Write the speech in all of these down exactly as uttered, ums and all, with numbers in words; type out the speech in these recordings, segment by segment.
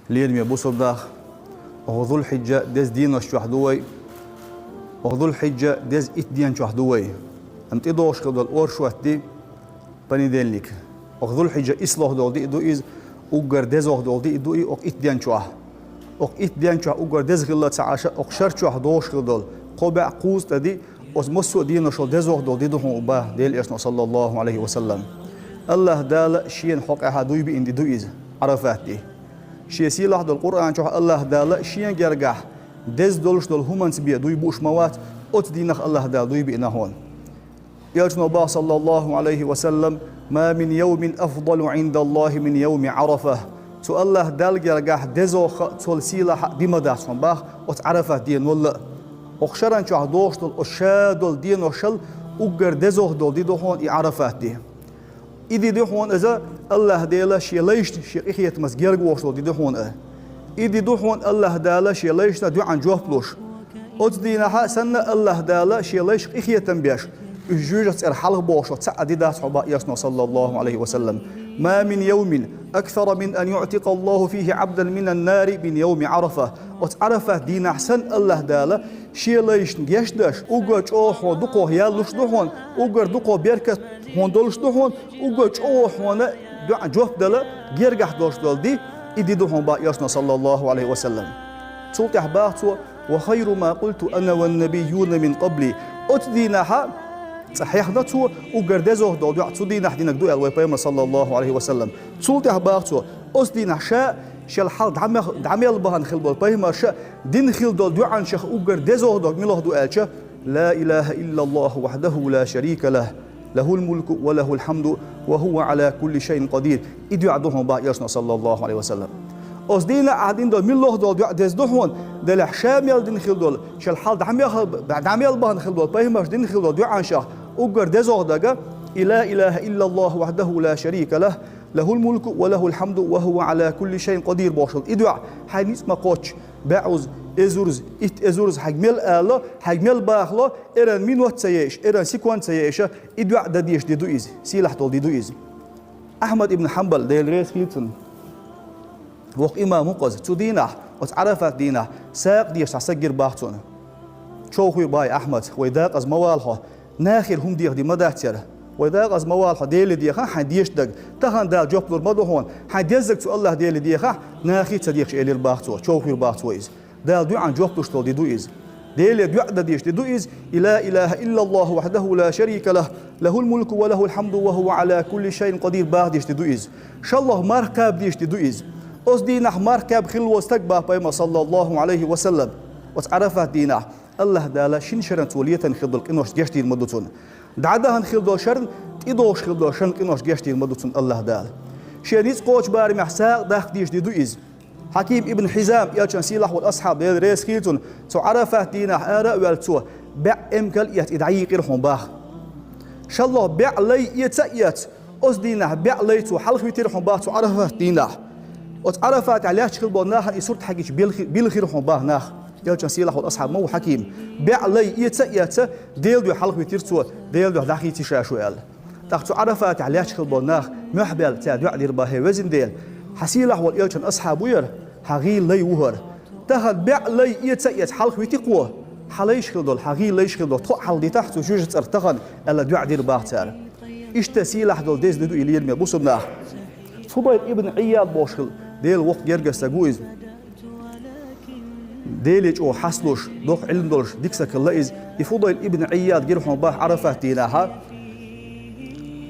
Лераме бусалба нах, оха Зулхьиджа деза денош чохь ду вай, оха Зулхьиджа деза итт ден чохь ду вай. Амма тӀедогӀуш хила долу оршот ди понедельник. Оха Зулхьиджа ислох долу ди а ду иза, уггар дезох долу ди а ду и оха итт ден чохь. Оха итт ден чохь уггар деза хилла ца Ӏаша, оха шар чохь догӀуш хила долу кхо бӀе кхузткъа ди, оцу массо а деношал дезох долу ди ду хьуна бах Делан Элчано, саллаллаху Ӏалайхи ва саллам. Аллаха Дала шена хьокъехьа дуй биъна ди ду иза, Ӏарафат ди. Шен сийлахь долу Къуръан чохь Аллаха Дала шен гергахь деза долуш долу хӀуманца бен дуй бууш ма вац, оцу дийнах Аллаха Дала дуй биъна хьуна. Элчано бах, саллаллаху Ӏалайхи ва саллам: «Ма мин йовмин афдалу Ӏиндаллахи мин йовми Ӏарафа». Цу Аллаха Далла гергахь дезох а, цул сийлахь а ди ма дац хьуна бах оцу Ӏарафат денал а. Оха шаран чохь догӀуш долу оцу ша долу деношал уггар дезох долу ди ду хьуна и Ӏарафат ди. И ди ду хьуна иза, Аллаха Дела шен лайшна шен къинхетамца герга вохуш долу ди ду хьуна а. И ди ду хьуна Аллаха Дала шен лайшна доӀан жоп луш. Оцу дийнахьа санна Аллаха Дала шен лайш къинхетам беш, уьш жоьжахати цӀера хьалха бохуш цхьа а ди дац хьо бах Элчано, саллаллаху Ӏалайхи ва саллам: «Ма мин йовмин аксара мин ан юӀтикаллаху фихи Ӏабдан минан нари мин йовми Ӏарафа». Оцу Ӏарафат дийнахь санна Аллаха Дала шен лайшна гечдеш, уггар чӀогӀа хьуна дукхох ял луш ду хьуна, уггар дукхох беркат хьуна долуш ду хьуна, уггар чӀогӀа хьуна доӀан жоп дала гергахь долуш долу ди, и ди ду хьуна бах Элчано, саллаллаху Ӏалайхи ва саллам. Цул тӀаьхьа бах цо: «Ва хайру ма къулту ана ван набийюна мин къабли». Оцу дийнахьа цкъа хьехна цо уггар дезох долу доӀа, цу дийнахь динарг ду аьлла вай пайхамар, саллаллаху Ӏалайхи ва саллам. Цул тӀаьхьа бах цо, оцу дийнахь ша шел хьал дӀа мех-, дӀа мел бахана хила болу пайхамарша дина хила долу доӀанашах уггар дезох долу муьлха ду аьлча: «Ла илаха иллаллаху вахьдаху ла шарика лах, лахул мулку ва лахул хьамду ва хува Ӏала кулли шайин къадир». И доӀа ду хьуна бах Элчано, саллаллаху Ӏалайхи ва саллам. Оцу дийнахь ахь дина долу муьлха долу доӀа деза ду хьуна, делахь ша мел дина хила долу, шел хьал дӀа мех-, дӀа мел бахана хила болу пайхамарша дина хила долу доӀанашах уггар дезох дерг: «И ла илаха иллаллаху вахьдаху ла шарика лах, лахул мулку ва лахул хьамду ва хува Ӏала кулли шайин къадир» бохуш долу и доӀа хьайн ницкъ ма кхоччу, бӀозза, эзарза, итт эзарза хьайга мел ала, хьайга мел бахало, эрна минот ца еш, эрна секунд ца еш, и доӀа дан дезаш ди ду иза, сийлахь долу ди ду иза. Ахьмад ибн Хьанбал, Дела реза хила цунна, вокху имам ву-кх иза, цу дийнахь, оцу Ӏарафат дийнахь, сагӀа дезаш цхьа стаг гира бах цунна. Човхавира бах Ахьмад: «Вай декъаза ма вала хьо, нахера хӀума деха ди ма дац хӀара. Вай декъаза ма вала хьо, Деле деха хьайн дезаш дерг. Тахана Дала жоп лур ма ду хьуна. Хьайн деззарг цу Аллаха Деле деха, нахе ца дехаш», — элира бах цо, човхавира бах цо иза. Дала доӀан жоп луш долу ди ду иза. Деле доӀа дан дезаш ди ду иза. «И ла илаха иллаллаху вахьдаху ла шарика лах, лахул мулку ва лахул хьамду ва хува Ӏала кулли шайин къадир» баха дезаш ди ду иза. ШоллагӀа марха кхаба дезаш ди ду иза. Оцу дийнахь марха кхаьбна хилла волу стаг бах пайхамар, саллаллаху Ӏалайхи ва саллам, оцу Ӏарафат дийнахь Аллаха Дала шина шарна цо летийна хила долу къинош гечдийр ма ду цунна. ДӀадахана хила долу шарна, тӀедогӀуш хила долу шарна къинош гечдийр ма ду цунна Аллаха Дала. Шен ницкъ кхочу барамехь сагӀа даккха дезаш ди ду иза. Хьаким ибн Хьизам, Элчан сийлахь волу асхьаб, Дела реза хила цунна, цу Ӏарафат дийнахь ара а ваьлла цо, бӀе эмкал а эцна, и дӀайийкъира хьуна бах. ШоллагӀа бӀе лай эца а эцна, оцу дийнахь бӀе лай цо хьалхавитира хьуна бах цу Ӏарафат дийнахь. Оцу Ӏарафатехь лаьтташ хила болу нахана и сурт хьегича билхи-, билхира хьуна бах нах. Элчан сийлахь волу асхьаб ма ву Хьаким. БӀе лай эца а эцна, Делан дуьхьа хьалхавитира цо, Делан дуьхьа дӀахийци ша шу аьлла. ТӀаккха цу Ӏарафатехь лаьтташ хила болу нах мохь баьлла цара доӀа дира бах: «ХӀей везан Дела, хьан сийлахь волу Элчан асхьаб ву хӀара, хьан гӀийла лай ву хӀара. Тахана бӀе лай эца а эцна хьалхавити кхо, хьан лайш хила долу, хьан гӀийла лайш хила долу тхо а хьалхадитахь цу жоьжахати цӀера тахана», — аьлла доӀа дира бах цара. Иштта сийлахь долу деза ди ду и, лераме бусалба нах. Фудайл ибн Ӏияд бохуш хила, Делан воккха гергара стаг ву иза. Деле чӀогӀа хьасталуш, доккха Ӏилма долуш дика стаг хилла иза. И Фудайл ибн Ӏияд гира хьуна бах Ӏарафат дийнахьа.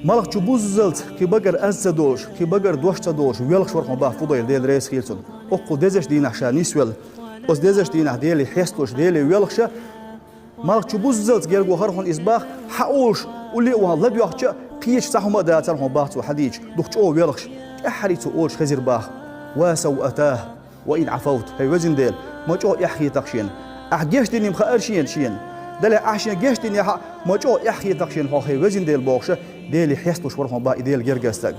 Малх чу буззалц, кхин багара аз ца долуш, кхин багара дош ца долуш, воьлхуш вара хьуна бах Фудайл, Дела реза хила цунна. Оккхул дезачу дийнахь ша нисвелла. Оцу дезачу дийнахь Деле хьесталуш, Деле воьлхуш, малх чу буззалц герга вахара хьуна иза бах, хьаолуш, улле а вахана ладоьгӀча а, кхечу цхьа хӀума а дацара хьуна бах цо хьадийча, дукха чӀогӀа воьлхуш, тӀаьххьарий цо олуш хезира бах: «Ва савъатах, ва ин Ӏафавт, хӀей везан Дела, ма чӀогӀа эхь хетахь шена. Ахь гечдина-м хаьара шена, шена. Делахь ахь шена гечдинехь а, ма чӀогӀа эхь хетахь шена хьо, хӀей везан Дела», — бохуш, Деле хьесталуш вара хьуна бах и Делан гергара стаг.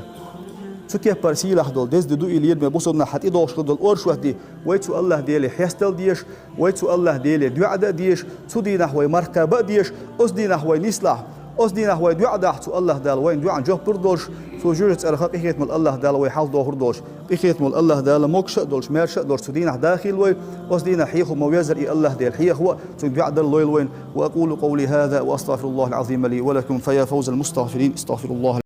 Цу кеппара сийлахь долу деза ди ду и, лераме бусалба нах, хьан тӀедогӀуш хила долу оршот ди, вай цу Аллаха Деле хьестал дезаш, вай цу Аллаха Деле доӀа дан дезаш, цу дийнахь вай марха кхаба а дезаш, оцу дийнахь вай нислахь, Оцу дийнахь вай доӀа дахь, цу АллахӀ Дала вайна доӀан жоп лур долуш, цо жоьжахатин цӀарах къинхетамалла АллахӀ Дала вай хьалха дохур долуш, къинхетамалла АллахӀ Дала могуш а долуш, маьрша а долуш, цу дийнахь дахийла вай, оцу дийнахь хьехо ма веззара и АллахӀ Дела хьехаво а, цуьнга доӀа дар лойла вайна. وأقول قولي هذا وأستغفر الله العظيم لي ولكم فيا فوز المستغفرين، استغفر الله